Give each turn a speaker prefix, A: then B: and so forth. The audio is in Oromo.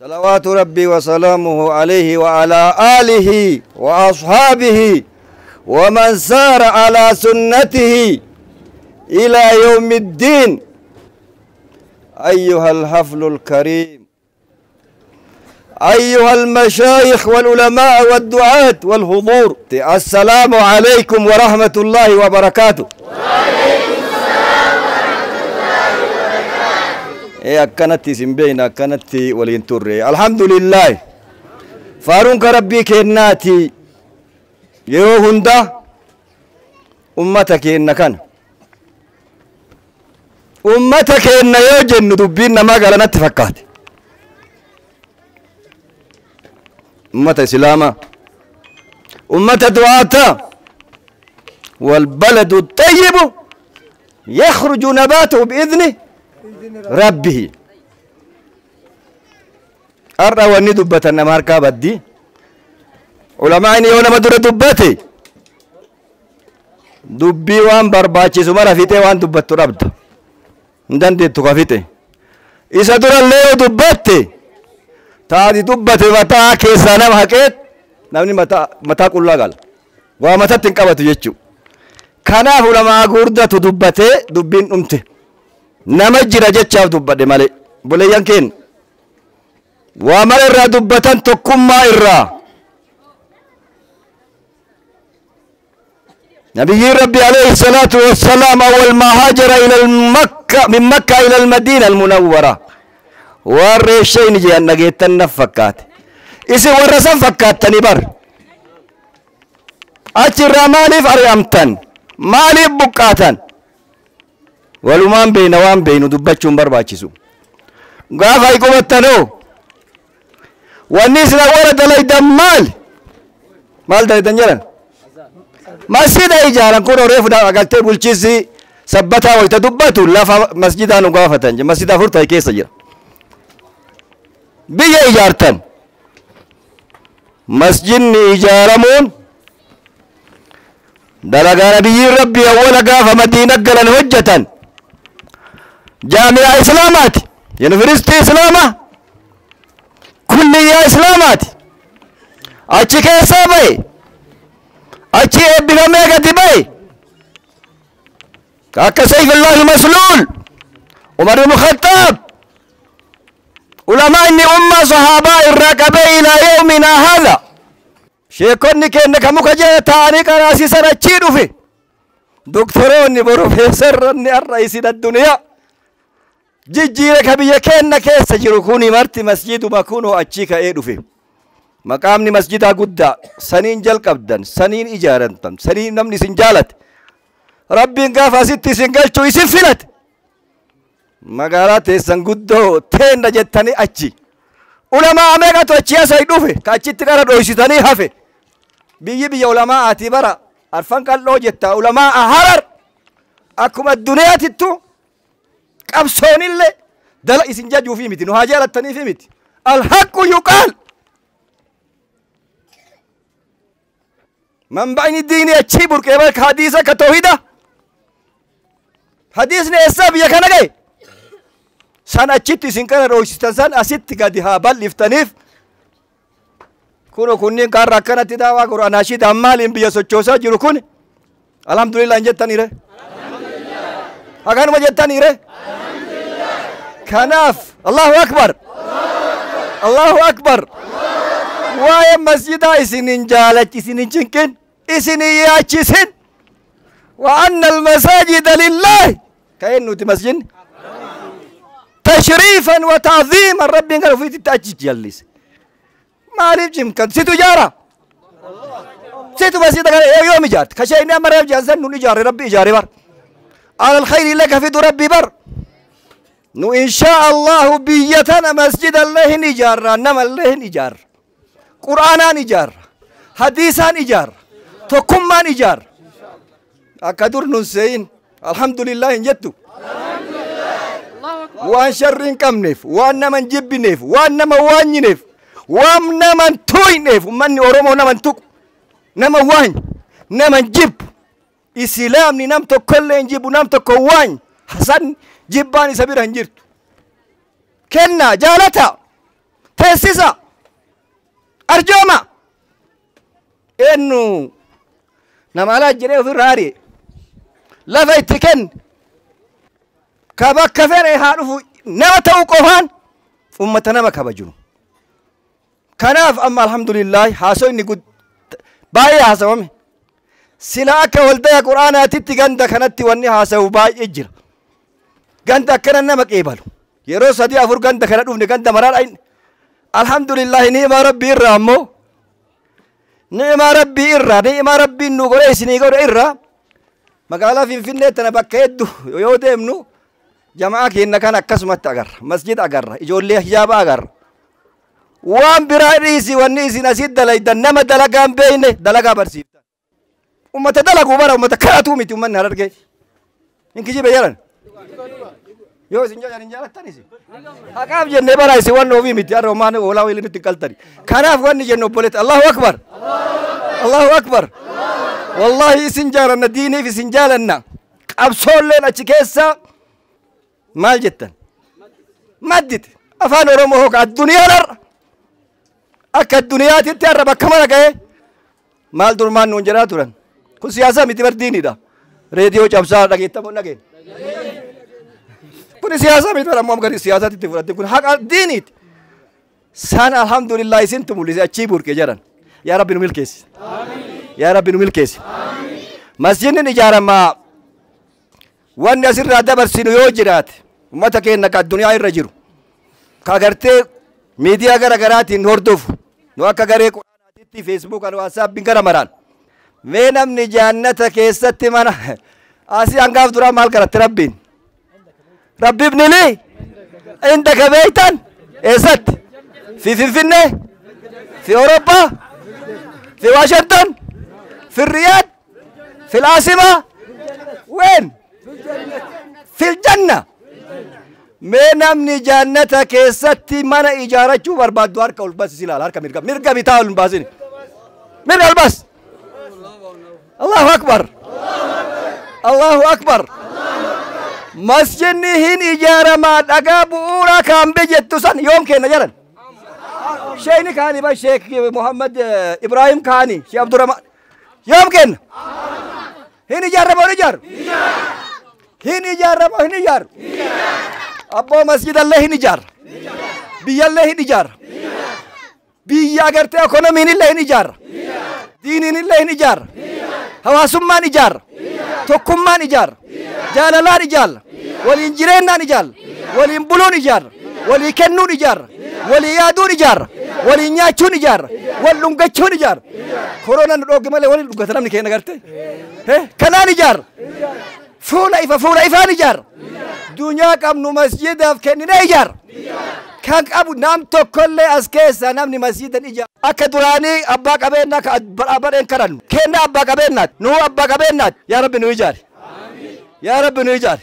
A: صلوات ربي وسلامه عليه وعلى آله وأصحابه ومن سار على سنته إلى يوم الدين. أيها الحفل الكريم، أيها المشايخ والعلماء والدعاة والحضور، السلام عليكم ورحمة الله وبركاته.
B: وعليكم السلام ورحمة الله وبركاته.
A: أكنت سنبين أكنت ولينتري. الحمد لله فارونك ربي كناتي يوهندا أمتك إنكن أمتك إن يوجن دبين ما قال نتفكات أمة إسلامة أمة دعاة. والبلد الطيب يخرج نباته بإذن ربه. أرى وني دبة النمار كابدي علماء يونا مدر دبتي دبي وان برباتي سمرا فيتي وان دبت ربد ندندي تكافيتي إذا در الليل دبتي تادي دبتي متا كيسانا حكيت نمني متا متا كل قال ومتا تنقبت يجو كان علماء غردة دبتي دبين أمتي نمجر جتشاف دبتي مالي بوليان كين ومال الرا دبتان تكما الرا نبي ربي عليه الصلاة والسلام أول ما هاجر إلى المكة من مكة إلى المدينة المنورة والريشين جي أن نفكات إسي ورسان فكات تنبر أتي الرمالي فأريامتن مالي بكاتن ولمان بين وان بين دبتشون برباتشسو غافا يقومتنو والناس ورد لي مال مال دايدن جرن مسجد إجارة كورو ريف دا قالت بولشيسي سبتها ويتدبتو لا مسجد أنا غافتن مسجد فرتا كيس جرا بيا إجارتن مسجد إجارمون دلقا نبي ربي أول غافة مدينة قلن هجة جامعة إسلامات يونيفرستي إسلامة كلية إسلامات أتشي كيسا بي أتشي بغمية دبي كاكا سيف الله المسلول عمر بن الخطاب علماء إني أمة صحابة الركبة إلى يومنا هذا شيكوني كأنك مكجة تاريخ راسي سنة في دكتوروني بروفيسرني الرئيس الدنيا جيجيرك بيا كأنك سجركوني مرتي مسجد مكونو أتشيك إيدو في مقامني مسجد قدا سنين جل قبدن سنين إجارنتم سنين نمني سنجالت ربي قافا ستي سنجالتو يسفلت مقالات سنقدو تين جتني أتشي علماء أمريكا توتشيا سيدوفي كاتشي تقرأ دوشتني هفي بيجي بيا علماء أتبرا عرفان قال لو جتا علماء هرر أكما الدنيا تتو قبصون اللي دل إسنجاجو في متي نهاجر التاني في متي الحق يقال من بين الدين يتشيبر كيبالك حديثة كتوحيدة حديثنا إساب يكنا سان أشتي سنكنا روشتان سان أستي قدها بل لفتنيف كونو كونين كارا كانت دعوة قرآن أشيد أمالين بيا سوچوسا جرو كون الحمد لله انجتني ره أكانو ما جتني ره كناف الله أكبر الله أكبر واي مسجد إسنين جالت إسنين جنكن إسنين ياتشسن وأن المساجد لله كأنه تمسجد تشريفا وتعظيما ربي قالوا في تأجج جلس ما عرف جيم كان ستو جارة ستو مسجد قال يوم جارت كشيء أمر يجازن نو إجاري ربي إجاري بر على الخير لك في ربي بر نو إن شاء الله بيتنا مسجد الله نجار نما الله نجار قرآن نجار حديثا نجار تكما نجار أكدر نسين الحمد لله إن جتو وان شر كم نف وان من جب نف وان من وان نف وان من توي نف ومن أورمو نمن توك نما وان نمن جب إسلام نم تكل نجيب نم تكوان حسن جباني سبير هنجرت كنا جالتا Teessisa. Arjooma. Eenyu nama alaa jedhee ofirraa ari'e. Lafa itti kenne. Ka bakka fedhe haa dhufu nama ta'uu qofaan ummata nama kabajnu. Kanaaf amma alhamdulillah haasoo inni baay'ee haasawame. Sila akka waldaya quraanaatitti ganda kanatti wanni haasawu baay'ee jira. Ganda akkana nama qeebalu. Yeroo 3 4 ganda kana dhufne ganda maraadha inni. Alhamdulillah ni'ima rabbii irraa ammoo ni'ima rabbii irraa ni'ima rabbiin nu godhe isinii godhe irraa magaalaa Finfinnee tana bakka hedduu yoo deemnu jamaa keenya kan akkasumatti agarra masjida agarra ijoollee hijaaba agarra. Waan biraa dhiisi wanni isin asitti dalaydan nama dalagaa hin beekne dalagaa barsiiftan. Ummata dalaguu bara ummata kadhatuu miti ummanni Harargee. Hin kijibe jedhan. Yoo isin jajan hin jaalattan isin. Haqaaf jennee bara isin wanni ofii miti har'a homaan hoolaa waliin nutti hin qaltani. Kanaaf wanni jennu obboleetti Allahu Akbar. Allahu Akbar. Wallahi isin jaalanna diiniif isin jaalanna. Qabsoolleen achi keessa maal jettan? Maddite. Afaan Oromoo hooka addunyaan har'a. Akka addunyaatitti har'a bakka mana ga'ee maal durmaan nuun jedhaa turan. Kun siyaasa miti bar diiniidha. Reediyoo cabsaa dhageettamoo dhageen. Kun siyaasa miti bar ammoo gadi siyaasaatti itti fudhatte kun haqa diiniiti. San alhamdulillah isintu mul'ise achii burqe jedhan. Yaa Rabbi nu milkeessi. Yaa Rabbi nu milkeessi. Masjidni ijaaramaa wanni asirraa dabarsinu yoo jiraate ummata keenya ka addunyaa irra jiru ka agartee miidiyaa gara garaatiin hordofu nu akka garee quraanaatitti feesbuukaan waasaappiin gara maraan mee namni jaannata keessatti mana asii hangaaf duraa maal kadhatte rabbiin rabbi ibni lii indaka beeytan eessatti fi Finfinnee fi Awurooppaa fi Waashinton fi Riyaad fi Laasimaa ween fil janna. Mee namni jaannata keessatti mana ijaarachuu barbaaddu harka ol baasi ilaala harka mirga mirga bitaa ol hin baasin mirga ol baas. Allahu Akbar Allahu Akbar. Masjidni hin ijaaramaa dhagaa bu'uuraa kaanbe jettu san yoom kenna jedhan. Sheekni kaani ba Sheek Muhammad Ibrahim kaani Sheek Abdurrahman yoom kenna? Hin ijaaramaa hin ijaaru? Hin ijaaramaa hin ijaaru? Abboo masjidallee hin ijaarra. Biyyallee hin ijaarra. Biyya agartee ekonomiin illee hin ijaarra. Diiniin illee hin ijaarra. Hawaasummaan ijaarra. Tokkummaan ijaarra. Jaalalaan ijaarra. Waliin jireennaan ijaarra. Waliin buluun ijaarra. Walii kennuun ijaarra. Walii yaaduun ijaarra. Waliin nyaachuun ijaarra. Wal dhungachuun ijaarra. Koronaan nu dhoogge malee waliin dhungata namni keenya agartee. Kanaan ijaarra. Fuula ifa fuula ifaan ijaarra. Dunyaa qabnu masjidaaf kenninee ijaarra. Kan qabu nam tokkollee as keessa namni masjidan ijaarra. Akka duraanii abbaa qabeenyaa ka badheen kadhannu. Kenna abbaa qabeenyaati. Nuu abbaa qabeenyaati. Yaa Rabbi nu ijaari. Yaa Rabbi nu ijaari.